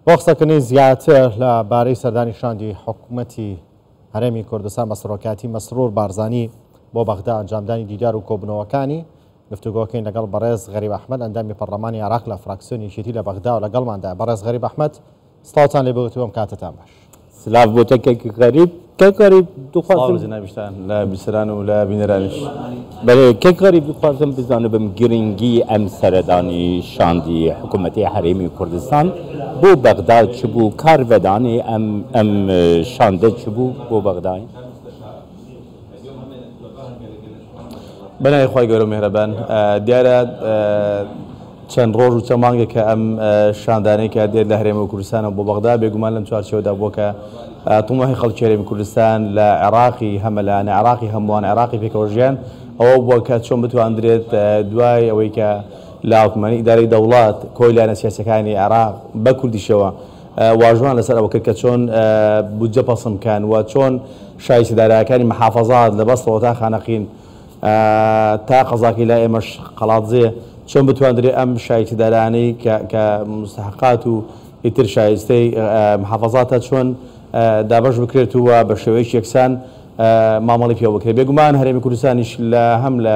بۆ قسەکردنی زیاتر لە بارەی سەردانی شاندی حکومەتی هەرێمی کوردستان بە سەرۆکایەتی مەسرور بارزانی بۆ بەغدا ئەنجامدانی دیدار و کۆبوونەوەکانی، گفتوگۆکەین لەگەڵ بەڕێز غەریب ئەحمەد ئەندامی پەڕلەمانی عێراق لە فراکسیۆنی یەکێتی لە بەغدا و لەگەڵماندایە. بەڕێز غەریب ئەحمەد سڵاوتان لێ بێت و ئەم کاتەتان باش. سلاڤ بۆ تە کەک غەریب. کەک غەریب سڵاو دخوازم. لە جەنابیشتان لە بیسەران و لە بینەرانیش. بەێ کەک غەریب دخوازم بزانبم گرنگی ئەم سەردانی شاندی حکوومەتی هەرێمی کوردستان بۆ بەغدا چ بوو، کارڤەدانی ئەم ئەم شاندە چ بوو بۆ بەغدای؟ بەناوی خوای گەورە و میهرەبان. دیارە چەند ڕۆژ و چەند مانگێک کە ئەم شاندانەی کە دێت لە هەرێمی کوردستانەوە بۆ بەغدا بێگومان لەم چوارچێوەدا بووە کە تموحی خەڵکی هەرێمی کوردستان لە عێراقی هەمەلایەنە، عێراقی هەمووان، عێراقی پێکەوە ژیان ئەوە بووە کە چۆن بتواندرێت دوای ئەوەی کە لە هاوپەیمانی ئیدارەی دەوڵەت کۆی لایەنە سیاسیەکانی عێراق بە کوردیشەوە واژوان لەسەر ئەوە کرد کە چۆن بودجە پەسند بکەن و چۆن شایستە دارایەکانی محافەزات لە بەسڕەوە تا خانەقین تا قەزاکەی لای ئێمەش قەڵادزێ چۆن بتواندرێ ئەم شایستە دارایانەی کە کە مستحقات و ئیتر شایستەی محافەزاتە چۆن دابەش بکرێت و بە شێوەیەکی یەکسان مامەڵی پێوە بکرێت. بێگومان هەرێمی کوردستانیش لە هەم لە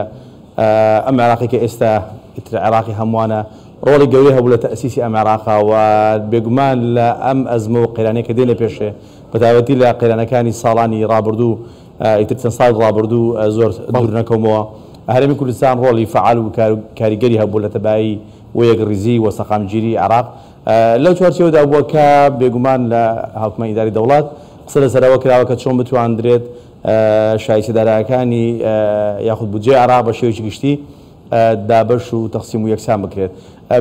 ئەم عێراقی کە ئێستا ئیتر عێراقی هەمووانە ڕۆڵی گەورەی هەبوو لە تەئسیسی ئەم عێراقە و بێگومان لە ئەم ئەزمە و قەیرانەی کە دێنە پێشێ بەتایبەتی لە قەیرانەکانی ساڵانی ڕابردوو ئیتر چەند ساڵی ڕابردوو زۆر دوور نەکەومەوە هەرێمی کوردستان ڕۆڵی فەعال و کاریگەری هەبوو لە تەبایی و یەکڕیزی و سەقامگیری عێراق لەو چوارچێوەدا بووە کە بێگومان لە هاوپەیمانی ئیداری دەوڵەت قسە لەسەر ئەوە کراوە کە چۆن بتواندرێت شایستە دارایەکانی یاخود بودجەی عێراق بە شێوەیەکی گشتی دابەش و تەقسیم و یەکسان بکرێت.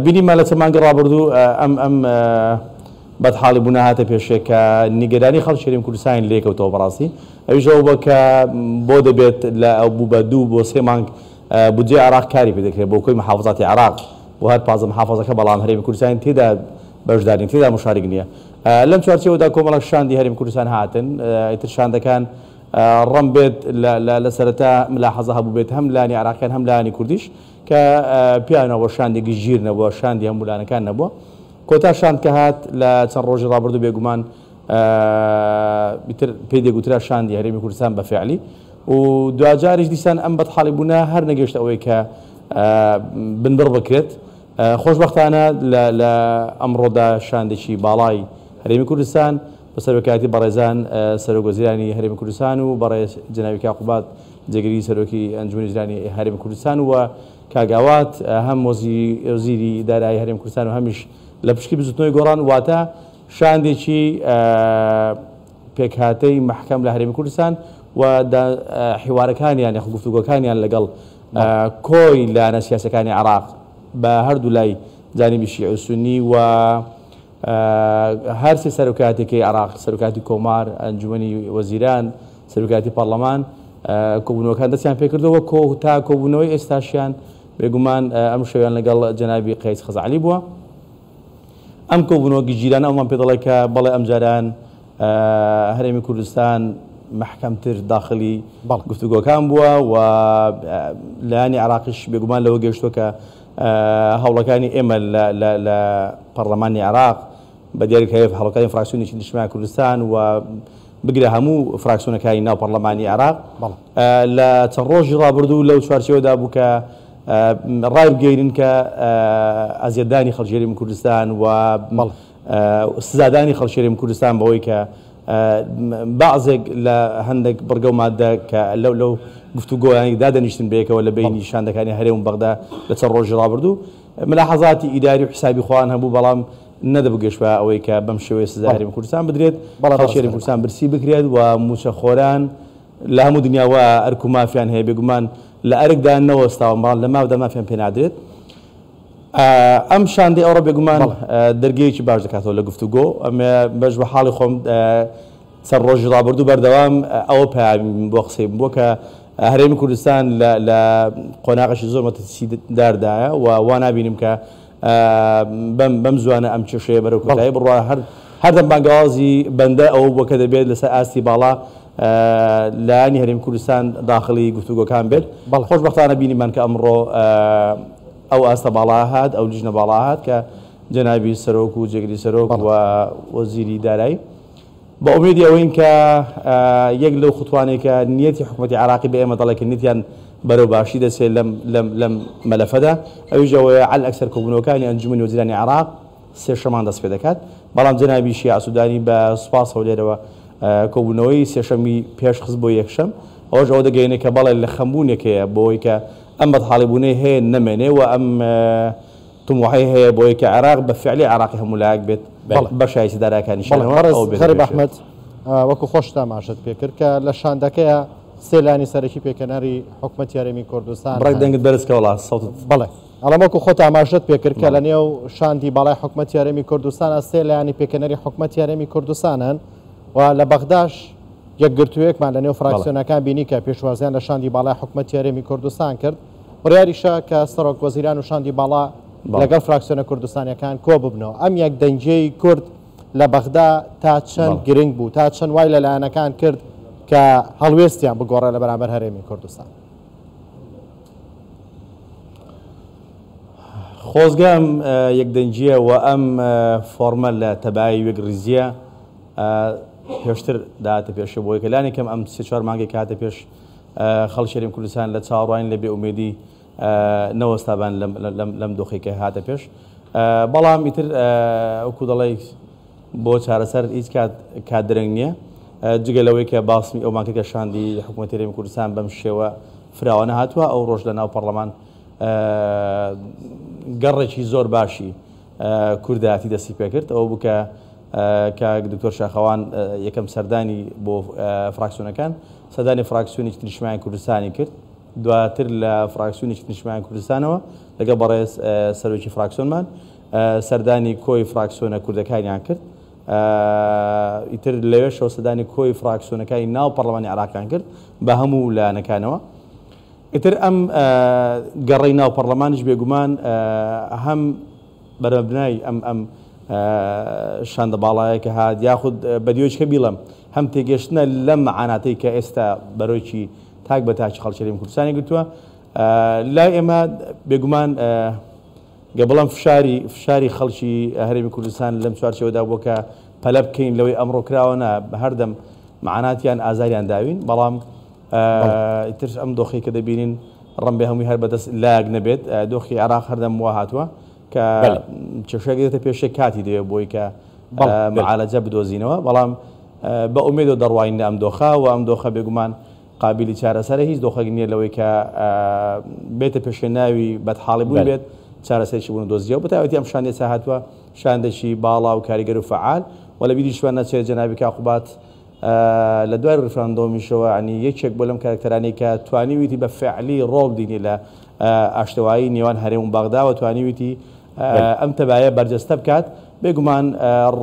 بینیمان لە چەند مانگی ڕابردوو ئەم ئەم بەدحاڵی بوونە هاتە پێشێ کە نیگەرانی خەڵکی هەرێمی کوردستانی لێکەوتەوە بەڕاستی ئەویش ئەوە بووە کە بۆ دەبێت لە ئەو بوو بە دوو بۆ سێ مانگ بودجەی عێراق کاری پێ دەکرێت بۆ کۆی محافزاتی عێراق بۆ هەر 15 محافزەکە بەڵام هەرێمی کوردستانی تێدا بەشدار نیە تێدا مشارک نییە لەم چوارچێوەدا کۆمەڵێک شاندی هەرێمی کوردستان هاتن ئیتر شاندەکان ڕەم بێت لە سەرەتا ملاحەزە هەبووبێت هەم لایەنی عێراقیان هەم لایەنی کوردیش کە پیانەوە شاندی گشتگیر نەبووە شاندی هەموو لایەنەکان نەبووە کۆتا شاند کە هات لە چەند ڕۆژی ڕابردوو بێگومان ئیتر پێی دەگوترا شاندی هەرێمی کوردستان بە فعلی و دواجاریش دیسان ئەم بەدحاڵی بوونە هەر نەگەشت ئەوەی کە بنبڕ بکرێت خۆشبەختانە لە ئەمڕۆدا شاندێکی باڵای هەرێمی کوردستان بە سەرۆکایەتی بەڕێزان سەرۆک وەزیرانی هەرێمی کوردستان و بەڕێز جەنابی کاک قوباد جێگری سەرۆکی ئەنجومەنی وەزیرانی هەرێمی کوردستان و کاک ئاوات هەم وەزیری دارایی هەرێمی کوردستان و هەمیش لە پشکی بزوتنەوەی گۆڕان واتە شاندێکی پێکهاتەی مەحکەم لە هەرێمی کوردستان و حیوارەکانیان یاخود گفتوگۆکانیان لەگەڵ کۆی لایەنە سیاسەکانی عێراق بە هەردوو لای جانبی شیعی و سونی و هەرسێ سەرۆکایەتیەکەی عێراق، سەرۆکایەتی کۆمار، ئەنجومەنی وەزیران، سەرۆکایەتی پەڕلەمان، کۆبوونەوەکان دەستیان پێکردەوە کۆ تا کۆبوونەوەی ئێستاشیان بێگومان ئەم شەویان لەگەڵ جەنابی قەیس خەزعەلی بووە. ئەم کۆبوونەوە گشتگیرانە ئەومان پێ دەڵێ کە بەڵێ ئەمجاران هەرێمی کوردستان مەحکەمتر داخلی گفتوگۆکان بووە و لایەنی عێراقیش بێگومان لەوە گەیشتووە کە هەوڵەکانی ئێمە لە پەڕلەمانی عێراق بە دیاریکراوی هەوڵەکانی فراکسیۆنی نیشتمانی کوردستان و بگرە هەموو فراکسیۆنەکانی ناو پەڕلەمانی عێراق لە چەند ڕۆژی ڕابردوو لەو چوارچێوەدا بوو کە ڕایبگەیەنین کە ئەزیەتدانی خەڵکی هەرێمی کوردستان و سزادانی خەڵکی هەرێمی کوردستان بەوەی کە بەعزێک لە هەندێک بڕگە و ماددە کە لەو لەو گفتوگۆیانی دادەنیشتن بەیەکەوە لە بەینی شاندەکانی هەرێم و بەغدا لە چەند ڕۆژی ڕابردوو ملاحەزاتی ئیداری و حیسابی خۆیان هەبوو بەڵام نەدەبوو گەشت بە ئەوەی کە بەم شێوەیە سزای هەرێمی کوردستان بدرێت خەڵکی هەرێمی کوردستان برسی بکرێت و مووچەخۆران لە هەموو دنیا وا ئەرک و مافیان هەیە بێگومان لە ئەرکدا نەوەستاون بەڵام لە مافدا مافیان پێ نادرێت. ئەم شاندەی ئەوڕۆ بێگومان دەرگەیەکی باش دەکاتەوە لە گفتوگۆ. ئەمە بەش بە حاڵی خۆم چەند ڕۆژی ڕابردوو بەردەوام ئەوە پەیامیم بۆ قسەی بووە کە هەرێمی کوردستان لە قۆناغێکی زۆر مەترسیداردایە و وا نابینم کە بەم زوانە ئەم کێشەیە بەرەو کۆتایی بڕوا. هەردەم بانگەوازی بەندە ئەوە بووە کە دەبێت لەسەر ئاستی باڵا لایەنی هەرێمی کوردستان داخڵی گفتوگۆکان بێت. خۆشبەختانە بینیمان کە ئەمڕۆ ئەو ئاستە باڵا هات، ئەو لیژنە باڵا هات کە جەنابی سەرۆک و جێگری سەرۆک و وەزیری دارایی. بە ئومێدی ئەوەین کە یەک لەو خوتوانەی کە نیەتی حکوومەتی عێراقی بە ئێمە دەڵێ کە نیەتیان بەرەو باشی دەچێت لەم لەم لەم مەلەفەدا، ئەویش ئەوەیە عەل ئەکسەر کۆبوونەوەکانی ئەنجومەنی وەزیرانی عێراق سێشەمان دەست پێ دەکات، بەڵام جەنابی شیاع سودانی بە سوپاسەوە لێرەوە کۆبوونەوەی سێشەمی پێش خست بۆ یەکشەم، ئەوەش ئەوە دەگەیەنێ کە بەڵێ لە خەمبوونێک هەیە بۆی کە ئەم بەدحاڵیبوونەی هەیە نەمێنێ و ئەم طموحەی هەیە بۆی کە عێراق بە فعلی عێراقی هەموو لایەک بێت بە شایستی دارایەکانیشیانەوە ئەوە بێتە غەریب پێشێ. ئەحمەد، وەکو خۆشت ئاماژەت پێکرد کە لە شاندەکەیە سێ لایەنی سەرەکی پێکهێنەری حکومەتی هەرێمی کوردستان بڕێک هەن. دەنگت بەرز کە وەڵا سەوتت. بەڵێ ئەڵێم وەکو خۆت ئاماژەت پێکرد کە لە نێو شاندی باڵای حکومەتی هەرێمی کوردستانە سێ لایەنی پێکهێنەری حکومەتی هەرێمی کوردستان هەن و لە بەغداش یەکگرتوویەکمان لە نێو فراکسیۆنەکان بینی کە پێشوازیان لە شاندی باڵای حکومەتی هەرێمی کوردستان کرد. بڕیاریشە کە سەرۆک وەزیران و شاندی باڵا لەگەڵ فراکسیۆنە کوردستانیەکان کۆ ببنەوە. ئەم یەکدەنگیەی کورد لە بەغدا تا چەند گرنگ بوو، تا چەند وای لە لایەنەکان کرد کە هەڵوێستیان بگۆڕێ لە بەرامبەر هەرێمی کوردستان؟ خۆزگە ئەم یەکدەنگیە و ئەم فۆرمە لە تەبایی وێکڕیزیە پێشتر داهاتە پێشێ، بۆی کە لانی کەم ئەم سێ چوار مانگەی کە هاتە پێش خەڵکی هەرێمی کوردستان لە چاوەڕوانی لە بێئومێدی نەوەستابان لەم دۆخی کە هاتە پێش. بەڵام ئیتر وەکو دەڵێ بۆ چارەسەر هیچ کات کات درەنگ نییە، جگە لەوەی کە باسمی ئەومان کرد کە شاندی حکوومەتی هەرێمی کوردستان بەم شێوە فراوانە هاتووە. ئەو ڕۆژ لە ناو پەرلەمان گەڕێکی زۆر باشی کوردایەتی دەستی پێکرد. ئەوە بوو کە کاک دکتۆر شاخەوان یەکەم سەردانی بۆ فراکسیۆنەکان، سەردانی فراکسیۆنی نیشتمانی کوردستانی کرد، دواتر لە فراکسیۆنی نیشتمانی کوردستانەوە لەگەڵ بەڕێز سەرۆکی فراکسیۆنمان سەردانی کۆی فراکسیۆنە کوردەکانیان کرد. ئیتر لەوێشەوە سەردانی کۆی فراکسیۆنەکانی ناو پەرلەمانی عێراقیان کرد بە هەموو لایەنەکانەوە. ئیتر ئەم گەڕەی ناو پەرلەمانیش بێگومان هەم بەرەبنای ئەم ئەم شاندە باڵایە کە هات، یاخود بەدیۆچکە بیڵم هەم تێگەشتنە لەم مەعاناتەی کە ئێستا بەرۆکی تاک بە تاکی خەڵکی هەرێمی کوردستانی گرتووە. لای ئێمە بێگومان گە بڵێم فشاری فشاری خەڵکی هەرێمی کوردستان لەم چوارچێوەدا بووە کە پەلە بکەین لەوەی ئەمڕۆ کراوە، نا هەردەم مەعاناتیان ئازاریان داوین، بەڵام ئیتر ئەم دۆخی کە دەبینین ڕەنبێ هەمووی هەر بەدەست لایەک نەبێت. دۆخی عێراق هەردەم وا هاتووە کە کێشەیەک دێتە پێشێ کاتی دەوێت بۆی کە معالەجە بدۆزینەوە، بەڵام بە ئومێدەوە دەڕواین لە ئەم دۆخە و ئەم دۆخە بێگومان قابلی چارەسەرە. هیچ دۆخێک نییە لەوەی کە بێتە پێشێ ناوی بەدحاڵی بوون بێت چارەسەرێکی بوون دۆزیەوە. بەتایبەتی ئەم شاندێ هاتووە شاندێکی باڵا و کاریگەر و فەعال و لە بیریشمان نەچێت جەنابی کاقوبات لە دوای ڕیفراندۆمیشەوە ینی یەکێک بۆ لەم کارکتەرانەی کە توانیویتی بە فعلی ڕۆڵ دینی لە ئاشتەوایی نێوان هەرێم و بەغدا و توانیویتی ئەم تەبایە بەرجەستە بکات. بێگومان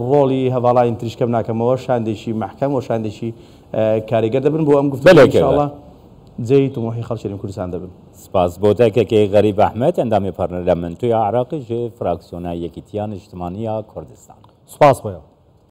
ڕۆڵی هەڤاڵانی تریش کەم ناکەمەوە، شاندێکی مەحکەم و شاندێکی کاریگەر دەبن بۆ ئەم گفتوگۆ ئینشاءڵڵا جێی طموحی خەڵکی هەرێمی کوردستان دەبن. سپاس بۆ تە غەریب ئەحمەد ئەندامی پەرلەمنتوی عراقی ژێ فراکسیۆنا یەکیتیا نیشتمانیا کوردستان. سپاس بۆیەوە.